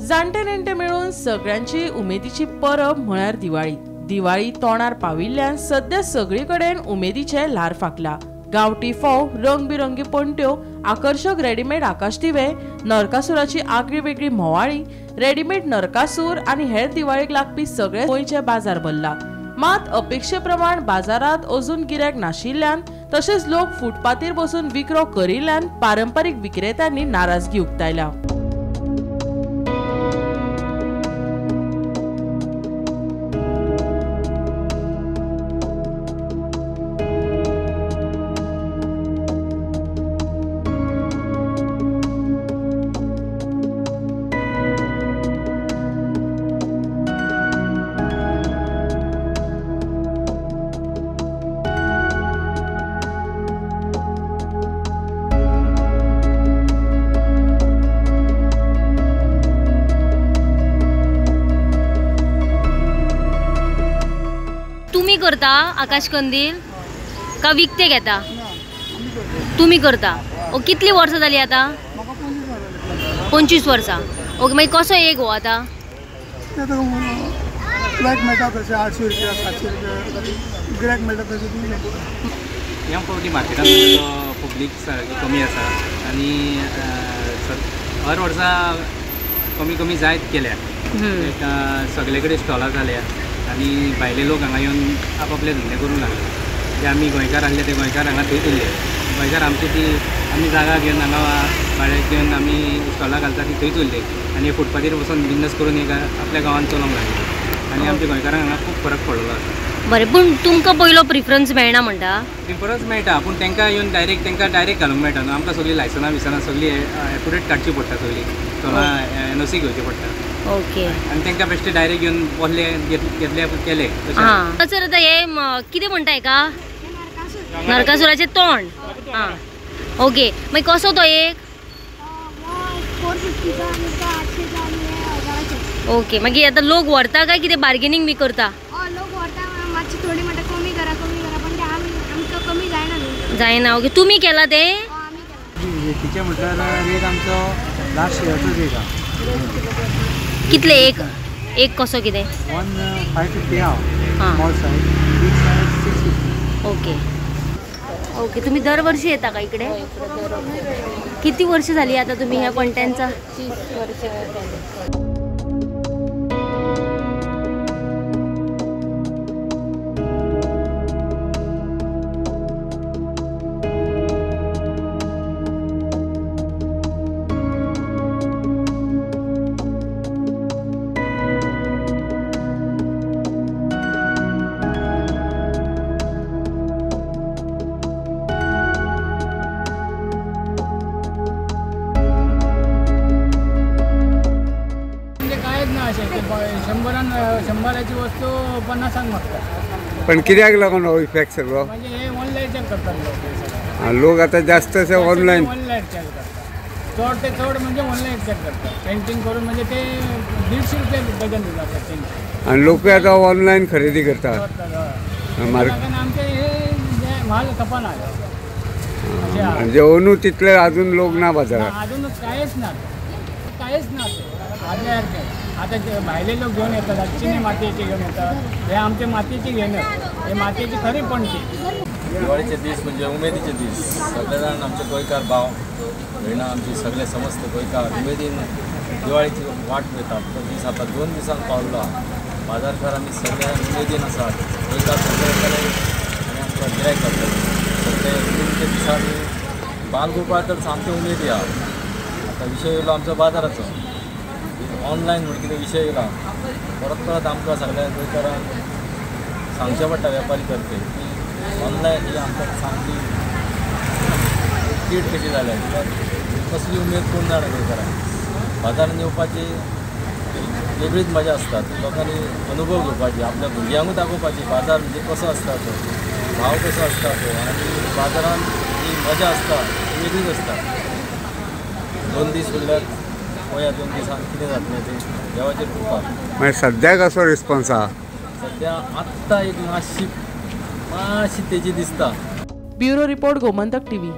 जाणटे नेणटे मेळून सगळ्यांची उमेदीची परब म्हळ्यार दिवाळी. दिवाळी तोंडार पाविल्ल्यान सद्या सगळे कडेन उमेदीचे ल्हार फांकला. गांवठी फोव, रंगबिरंगी पणट्यो, आकर्शक रेडीमेड आकाशदिवे, नरकासुराची आगळी वेगळी म्होवाळी, रेडीमेड नरकासूर आनी हेर दिवाळीक लागपी सगळे गोंयचे बाजार भरला. मात अपेक्षे प्रमाण बाजारात अजून गिरायक नाशिल्ल्यान तशेंच लोक फुटपाथीर बसून विक्रो करिल्ल्यान पारंपारीक विक्रेत्यांनी नाराजगी उक्तायल्या. तुम्ही करता आकाश कंदील का विकते घेता? तुम्ही करता. ओ कितली वर्सां जाली आता? 25 वर्सां. ओके, मागीर कसो एक हो आता? गिरायक मेळटा तशें 800 रुपया 700 रुपया गिरायक मेळटा तशें. ह्या फावटी मार्केटान पब्लीक सारकी कमी आसा आनी हर वर्सा कमी कमी जायत गेल्या. सगळे कडेन स्टॉलां जाल्या आनी भायले लोक हांगा येवन आपआपले धंदे करूंक लागले. जे आमी गोंयकार आसले ते गोंयकार हांगा थंयच उरले. गोंयकार आमची ती आमी जागा घेवन हांगा भाड्याक घेवन आमी स्टॉलां घालता ती थंयच उरले आनी फुटपाथीर बसून बिजनस करून एक आपल्या गांवांत चलोवंक लागले आनी आमच्या गोंयकारांक हांगा खूब फरक पडलेलो आसा. बरें, पूण तुमकां पयलो प्रिफरन्स मेळना म्हणटा? प्रिफरन्स मेळटा, पूण तांकां येवन डायरेक्ट तांकां डायरेक्ट घालूंक मेळटा न्हू. आमकां सगळीं लायसनां बिसनां सगळीं एकुरेट काडची पडटा, सगळीं स्टॉलां एनओसी घेवची पडटा. ओके, आनी तांकां बेश्टे डायरेक्ट येवन बसले घेतले केले. हां सर, आतां हे कितें म्हणटा हेका? नरकासुराचें तोंड. हां ओके, मागीर कसो तो एक? 450 ओके, मागीर आतां लोक व्हरता काय कितें बार्गेनींग बी करता? लोक व्हरता, मातशी थोडी म्हणटा कमी करा कमी करा, पण ते आमकां कमी जायना न्हू. जायना. ओके, तुमी केला ते? रेटीचे म्हटल्यार रेट आमचो लास्ट इयरचो रेट आहा. कितले एक एक कसो कितें? 550 आहा स्मॉल सायज, बीग सायज 650. ओके ओके, तुम्ही दरवर्षी येता का इकडे? किती वर्ष झाली आता तुम्ही ह्या पणट्यांचा? 30 वर्ष. शंभराची वस्तू 50 मागतात. पण कित्याक लागून हो इफेक्ट सगळो? म्हणजे हे ऑनलाईन चेक करतात लोक. लोक आता जास्त असे ऑनलाईन ऑनलाईन चेक करतात. चड ते चड म्हणजे ऑनलाईन चेक करतात. पेंटिंग करून म्हणजे ते 150 रुपये डझन दितात पेंटिंग. आणि लोक आता ऑनलाईन खरेदी करतात. आमचे हे माल खपाना म्हणजे ओनू तितले अजून लोक ना बाजारात, अजून कांयच ना, कांयच ना आदल्या सारखे. आता जे भायले लोक घेवन येतात, चिनी मातयेचे घेवन येतात, हे आमचे मातयेचे घेवन हे मातयेची खरी पणटी. दिवाळीचे दीस म्हणजे उमेदीचे दीस. सगळे जाण आमचे गोंयकार भाव भयणां आमची सगळे समस्त गोंयकार उमेदीन दिवाळीची वाट पळयतात. तो दीस आतां 2 दिसांक पावलो. बाजारकार आमी सगळे उमेदीन आसात. गोंयकार सगळे येतले आनी आमकां गिरायक जातले. सगळे उमेदीच्या दिसांनी बालगोपाळ तर सामके उमेदी आहा. आतां विशय येयलो आमचो बाजाराचो, ऑनलायन म्हण कितें विशय येयला. परत परत आमकां सगळ्या गोंयकारांक सांगचें पडटा वेपारी तर्फे की ऑनलायन ही आमकां सामकी कीड कशी जाल्या, कसली उमेद कोण जाणा गोंयकारांक. बाजारान येवपाची वेगळीच मजा आसता. लोकांनी अनुभव घेवपाची, आपल्या भुरग्यांकूय दाखोवपाची बाजार म्हणजे कसो आसता तो, भाव कसो आसता तो, आनी बाजारान जी मजा आसता ती वेगळीच आसता. 2 दीस उरल्यार पळया 2 दिसान कितें जातलें तें देवाचेर कृपा. मागीर सद्याक कसो रिस्पॉन्स आहा? सद्या आत्तां एक मातशी मातशी तेजी दिसता. Bureau report, Gomantak TV.